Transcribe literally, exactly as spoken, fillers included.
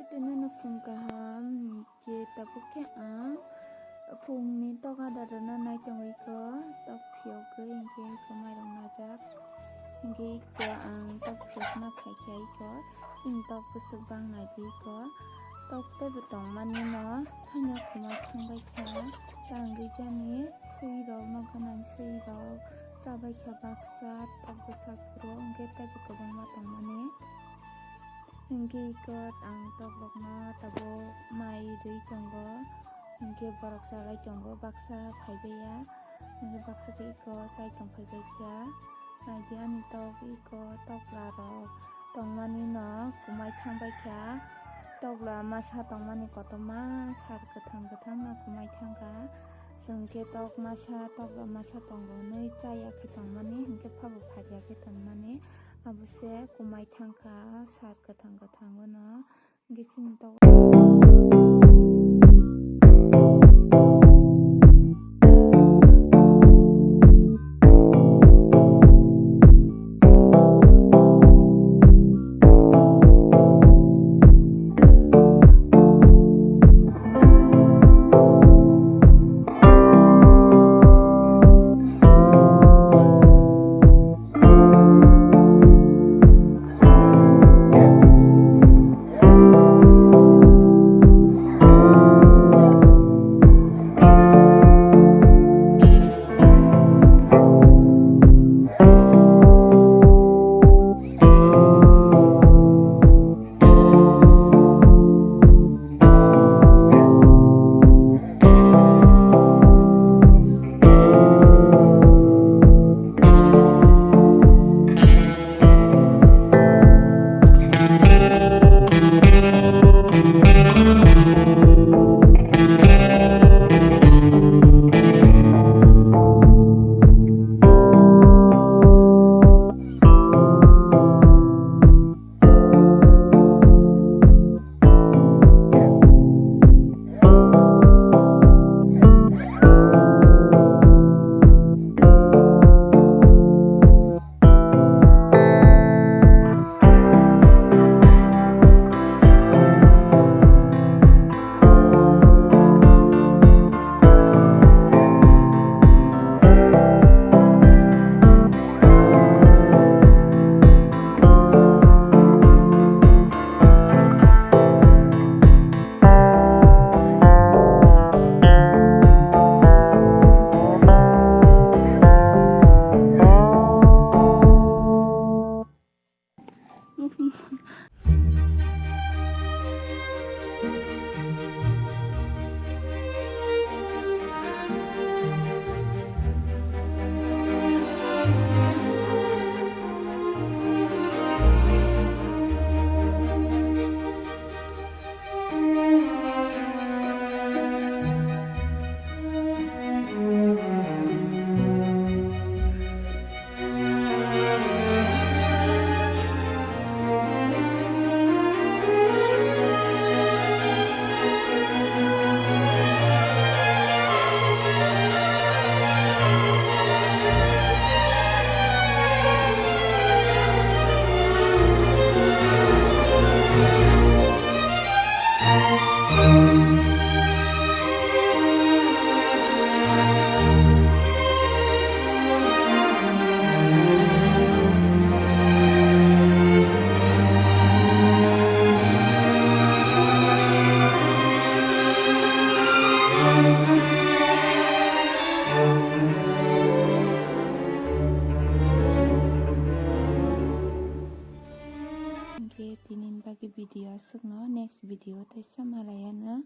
Tini no phung kaham, hwnkhe tabuk khe ang phungni tok ada rwna nai tongwi kho, tok phiyogwi hwnkhe iko mairok najak. Hwnkhe iko ang tok phiyokna phaikha iko, chini tok bwswk bang naidi iko. Tok teibo tongmani no haino kwmai thangbai kha, tangwi jani swi rok no gwnang swi rok chabai kha baksa tok bwsa phuru, hwnkhe teibo kwbangma tongmani. Hwnkhe iko ang tok rokno tabuk mai rwi tongo, hwnkhe borok chalai tongo, baksa phaibai ya, hwnkhe baksa khe iko chai tong phaibai kha. Naidi ani tok iko tokla rok tongmani no kwmai thangbai kha, tokla masa tongmani kotorma sar kwthang kwthang no kwmai thangkha. Chwng khe tok masa tokla masa tongo hwnwi chaya khe tongmani, hwnkhe phabo pharia khe tongmani. Abo se kwmai thangkha sar kwthang kwthango no, hwnkhe chini tok. Hwnkhe tini bagwi video aswkno, next video teisa malaiya no.